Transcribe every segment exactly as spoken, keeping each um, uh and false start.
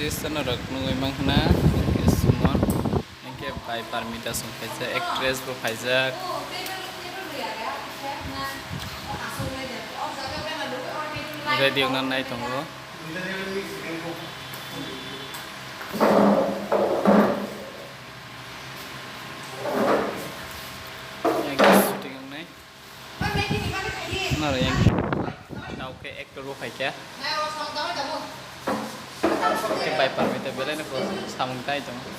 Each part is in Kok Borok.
Artist no rok nugwi mankha na, hwnkhe Sumo, hwnkhe bai Parmita song phaijak, actress bo phaijak. Ready wngna nai tongo. Yang shooting wngnai. Naro yang. Tao khe actor bo phaikha. Khe bai Parmita belai no samung tai tongo.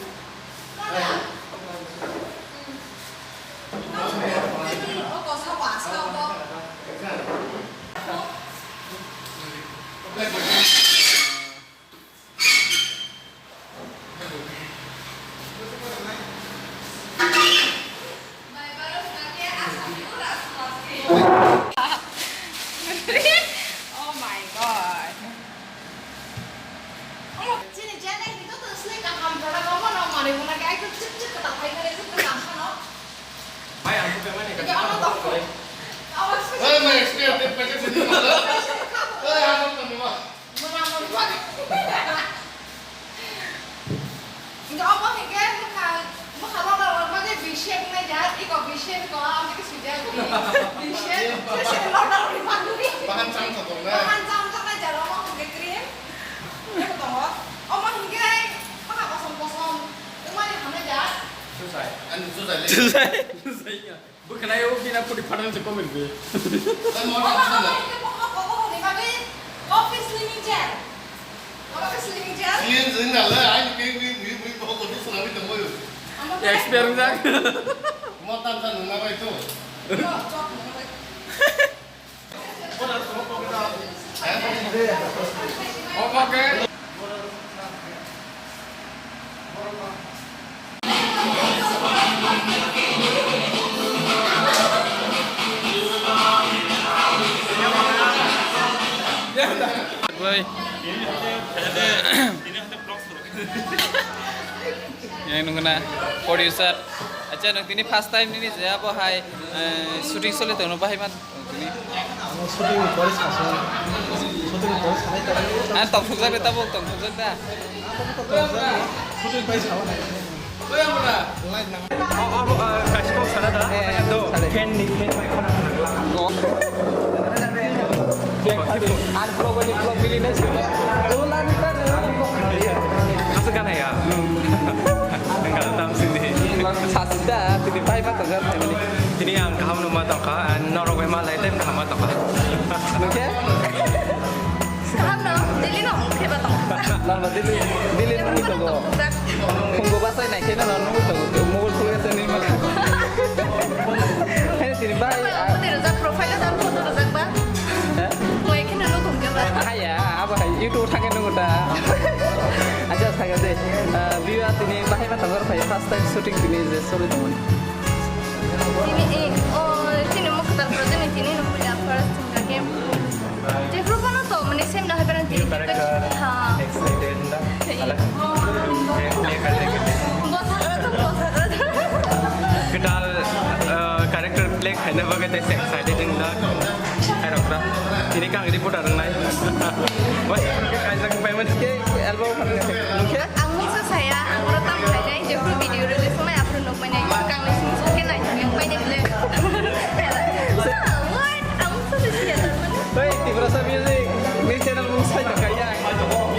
Oh my God. Omo, chini Chennai ni joto swlai kaham product omo no manwi mona khe, ekdom chik chik kwtal khai khe, ekdom kwtal phano. Bai, ang khe mani. Ike ono tong. Awas. Hey, my experience, paisa sini. Hey, ano tong ma. Mona moni moni. Hingke omo hingke bwkha, bwkha loda rok bagwi V shape wngnai jak, iko V shape ko, amo khe swijak V shape, sese loda rok ni bagwi. Bahan cham sa tongnai. Bahan cham sa nai jak, omo hingke cream. Eko tongo. Omo hingke bwkha kosom kosom wngmani hamnai jak. Susai. Ani susai le. Susai. Susai ya. Bwkhwnai o bini phuti phatang se comment bi. Omo hingke bohok, bohok ni bagwi coffee slimming gel. Omo khe slimming gel. Slim jeng nale, ai ke wi wi wi bohok ko swnamwi tongwi. Omo khe expert jak. Mo tam sa nungna bai to. Mo chok nungna bai. Omo khe. Bai. Yang nungna producer. Acha, nung tini first time nini je abo hai, eh, shooting sole tono bahai man. Ang shooting ni pore saso. Shooting ni pore sanai ta. Ang tong thokjak de tabuk, tong thokjak da. Shooting pai sawa nai. Line nang. Oh, oh, oh, kaisa kok sana da. Eh, do. Sana. Fan ni, fan bai khona khona. Oh. Ang vlog ni vlog bili nai sini. Asa kana ya. Enggak tahu sini. Sasida, tini pai ma tongkha, tini. Tini ang kaham no ma tongkha, ang norok bai ma lai tem kaham ma tongkha. Oke? Kaham no, daily no, oke ba tong. Nang no daily, daily no tongo. Phungo ba sai nai khe no no tongo. Mobile phone se ni ma. Hai tini bai. Apa, apa, apa, rojak profile dan foto rojak ba? Hah? Koi khe no no tongkha ba? Haya, abo hai YouTube thangkhe nungo ta. Acha, thaga de. Ah, biwa tini bahai ma tongor phai first time shooting tini je sori tongmani. Tini, eh, oh, tini mo kwtal pro tini, tini no puya first thing game. Jefru kono to mane same na hai paran tini. New character. Ha. Excited na. Hey. Alag. Play, play karte karte. Botha kara to, botha kara to. Kwtal, uh, character play khaina bagwi tei excited wng jak. Khairok kha. Tini kang reporter wngnai. Bai, kaijak pai man. Ke album khe? Ang mungsa saya, ang oro tam khainai, jephru video release wngnai, aphuru nukmani, kang ni simi sakhe nai, yang paini bole. What? Ang mungsa saya, saya tak mana. Bai, Tiprasa Music ni channel mung sai kaya.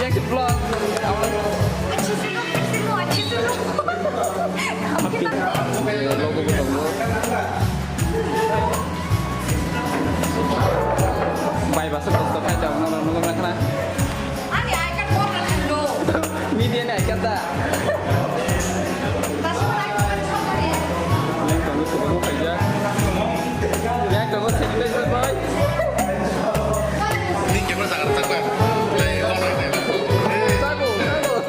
Yang ke vlog. Achi suno, achi suno, achi suno. Logo ko tongo. Bai basa kosto khai ta, no, no, no, no, no. Ani I card mo na no. Media ni I card da. Yang tongo subo khaijak. Yang tongo sanitizer boy. Ni kebra jaga tak ba. Lai, oh my God. Sago, sago.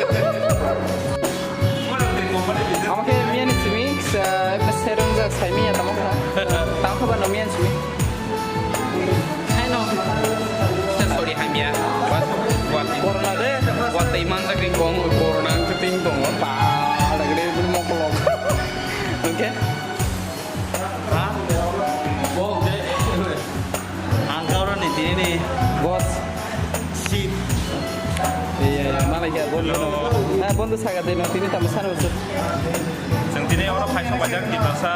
Omo khe miyani simi, kisa, kisa serung jak sai miya tamo kha. Tamo kha ba no miyani simi. Hai no. Sorry, hai miya. What, what, corona de, what they man jak ni kong, corona ang keting tong, pa, ada gede bulu mokolok. Oke. Ha? Bo, oke. Ang kau ni tini ni. Boss. Shit. Iya, iya, mana ya? Bondhu no, ah, bondhu saga de no, tini tamo sana usu. Chwng tini oro phai sok baijak Tiprasa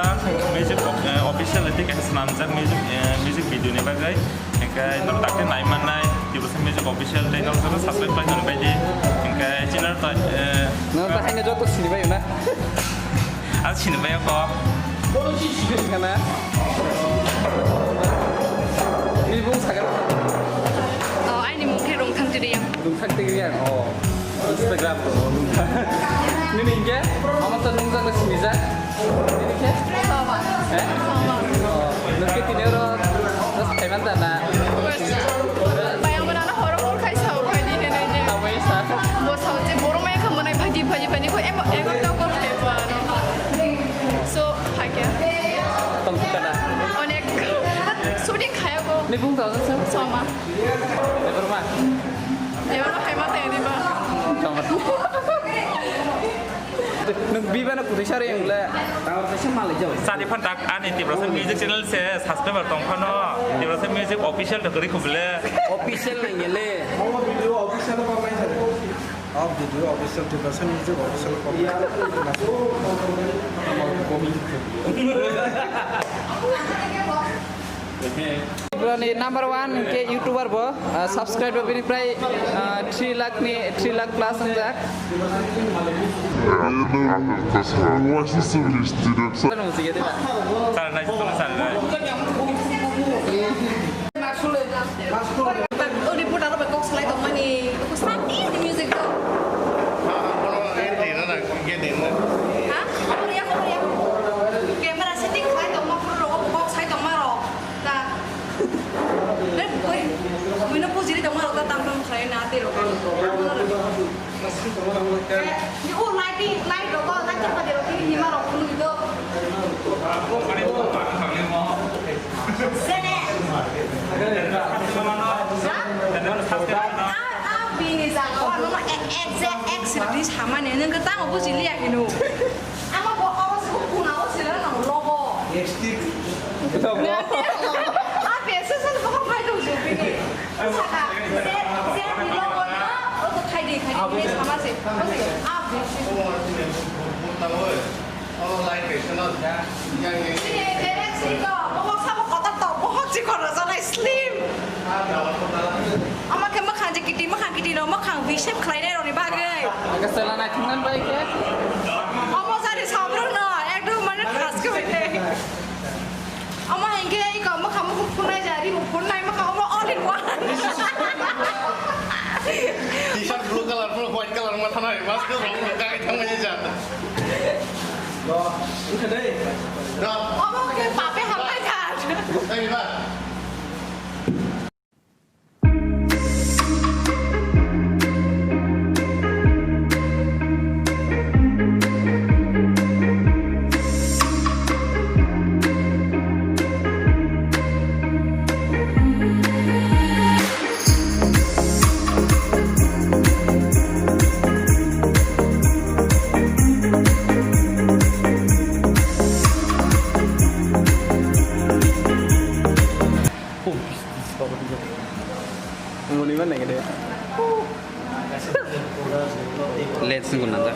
music of-, eh, official tei kaisa swnamjak music, eh, music video ni bagwi. Hingke norok dakti nai mannai Tiprasa music official tei norok joto subscribe khlai toni baidi. Hingke channel to, eh, no, ta haino joto sini bai na. Ang sini bai kho. Bono si sini kana? Ni bung sagar. Oh, aini mung khe Rungthang Tiriang. Rungthang Tiriang. Oh. Instagram to. Nini hingke? Ama to nung jang sini ja. Nini khe? Soma. Eh? Soma. Oh, nung khe tini oro. Terus kaiman da na? Bayang mana horo hor khai sao khai di ne ne. Tamo sa. Bo sao je boro mai kha manai phaji phaji phaji ko em em to ko khe ba no. So, hai kya? Tong kita na. Onek shooting khaya ko. Ni bung tau sa. Soma. Lebar ma. Lebar ma khai ma te ni ba. Tong. Nung biba na kuthai sari yang le. Tao kaisa malai jao. Sari phan tak ani Tiprasa music channel se subscriber tong phano Tiprasa music official to kari khubule. Official nang le. Omo video official ko mai sari. Off video official Tiprasa music official ko mai. Tripura ni number one ke YouTuber bo, ah, subscriber bini prai, ah, three lakh ni, three lakh plus wngjak. Ano sugesti dek sa. Ano sugesti dek sa. Sal nai, sal nai. O reporter bai kok salai tongmani, ko sati ni music do. Ha? Korea, Korea. Camera setting khlai tongma phuru rogo kok sai tongma rok. Ta. Re boi. Buino pujiri tongma rok ta tam tam khlai na te rok. Ni o lighting, light rok, light rok, light rok, ni hima rok phunui do. Sene. Ha? A, a, bini jaga o, ano, e, exact, exact, samani, nung ke tamo buji liya hino. Ama bo, o, se, o, kuna, o, se, na, no, logo. Logo. A, be, se, se, bo, khai do, jo, bini. Saka, se, se, ni logo, no, o, to, khai di, khai di, bini, sama, se, o, se, a, be, se, se. Chini parents ni to, bohok sabo kotor to, bohok chikon rwjaknai slim. Omo khe mwkhang je kiti, mwkhang kiti no, mwkhang V shape khlainai rokni bagwi. Aga sela naithoknani bai khe. Omo jani sabrok no, ekdom mane khas khe bai. Omo hinkhe iko mwkhang mukhung phunai ja, ri bo phunai mwkhang omo all in one. T-shirt blue color, blue white color ma thanai, mask rok kai thangmani ja. Omo khe pape hambai kha. Muni mana gede? Let's go nanda.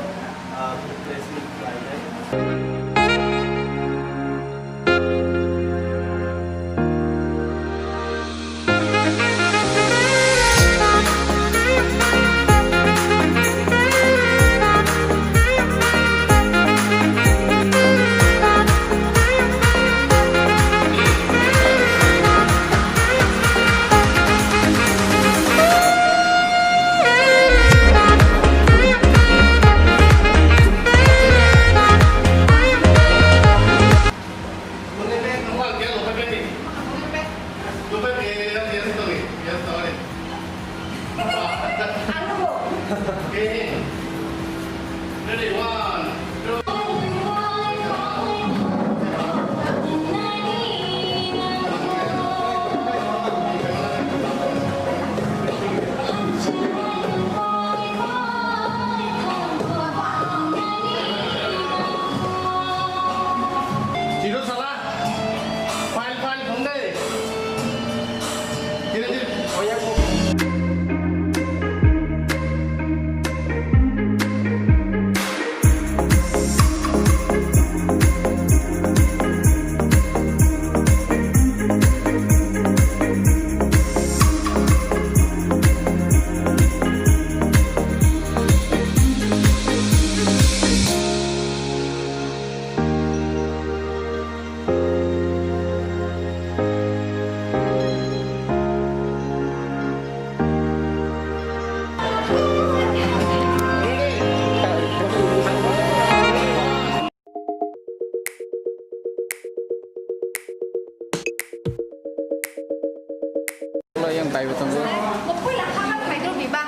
Yang bai bo tongo. Mo puila hamna ni phaikhe rw biba.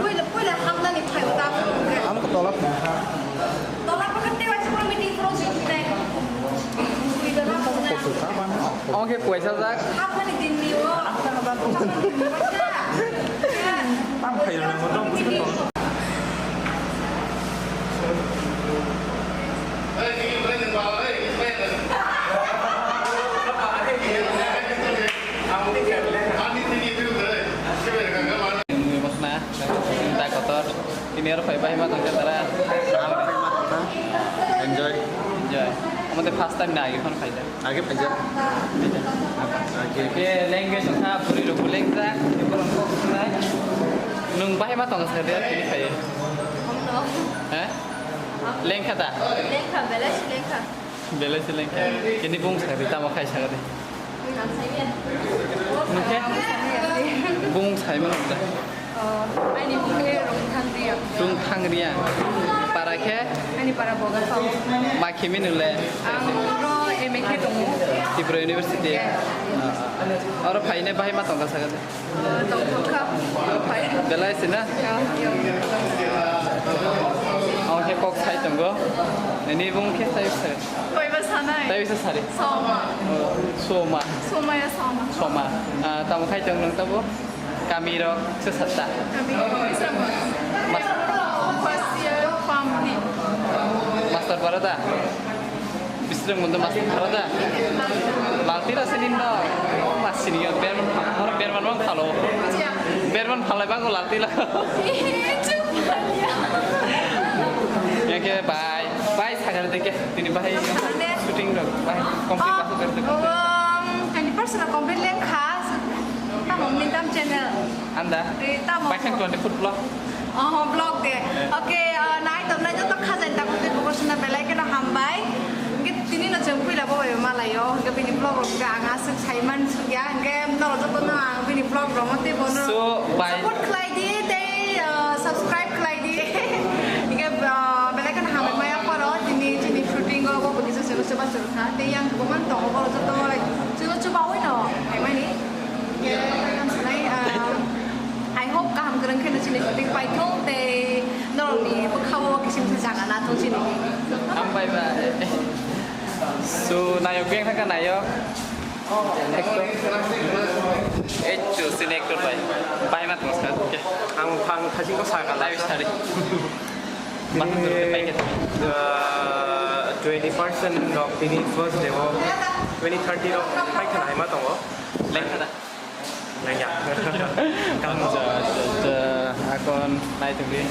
Puila, puila hamna ni phaibo ta. Amo ko tolap. Tolap ko te wasi pura meeting pro si nai. Oke, kuaisa jak. Hamna ni din ni o. Hamna ni din ni o. Tam phairwna mo dong. Mui mosna, da kotor, tini oro phai bahai ma tongkha tara. Enjoy. Enjoy. Omo tei first time na agi phone khaida. Age phaijak. Age. Ke language wngkha, bwrwi rok bo lengjak, borok kok swknai. Nwng bahai ma tongo sa de, tini phaiwi. He? Lengkha da? Lengkha, belai se lengkha. Belai se lengkha. Kini bung sa de, tamo khai sa de. Nwng khe? Bung sai mano da. Oh, ani bung khe Rungthang Riang. Rungthang Riang. Para khe? Ani para Bogasao. Ma khimi nule? Ang ro M A khe tongo. Tripura University. Yeah. Ah, ah, ah. Oro phaine bahai ma tongkha sakha de? Ah, tongthokha. Phai. Belai se na? Yeah, yeah. Ang khe kok sai tongo. Nini bung khe sai sai. Koi ba sanai? Tai bisa sari? Soma. Oh, Soma. Soma ya Soma. Soma. Ah, tamo khai tong nang tabo? Kami rok se satta. Kami Bisramganj. Mas- First year family. Master para da? Bisramganj master para da? Laltila sini no. Mas sini yo berman, berman mang phalo. Siya. Berman phalai bango laltila. Eh, chup. Ya ke bye. Bye, sagar de ke. Tini bahai shooting rok bahai complete bahai kar de. Um, kani personal complete lengkha. Tamo mintam channel. Anda. Eh, tamo. Baikhan twenty foot vlog. Oh, vlog de. Eh. Okay, uh, nai to nai joto khajani ta kutui buko suna belai keno hambai. Hingke tini no chwng puila bo bai malayo. Hingke bini vlog rok ang aswk saiman sukya. Hingke norok joto no ang bini vlog rok mo tei bono. So, bye. Support khlai di tei, uh, subscribe khlai di. Hingke, ah, belai kheno hambai maya phoro, tini chini shooting o bo bwkisa chwngno chuba chwng kha. Tei yang kwbangma tongo borok joto, chwngno chubaui no phaimani. Hingke tamo sanai, ah, I hope kaham kwrwng kheno chini shooting paithok tei norokni bwkhao kisa misa jaga nathok chini. Hambai bai. So, nayok beng thangkha nayok. Actor. Ei, chu, sini actor bai. Bai ma tong sa, oke. Ang phang khajing ko sa kala. Tayo sari. Masa dulu ke pai ke. Uh, twenty percent rok tini first day o, twenty thirty rok pai khana hai ma tongo. Lengkha da. Lengya. Kaham. Acha, acha, acha. Akon nai tongdi.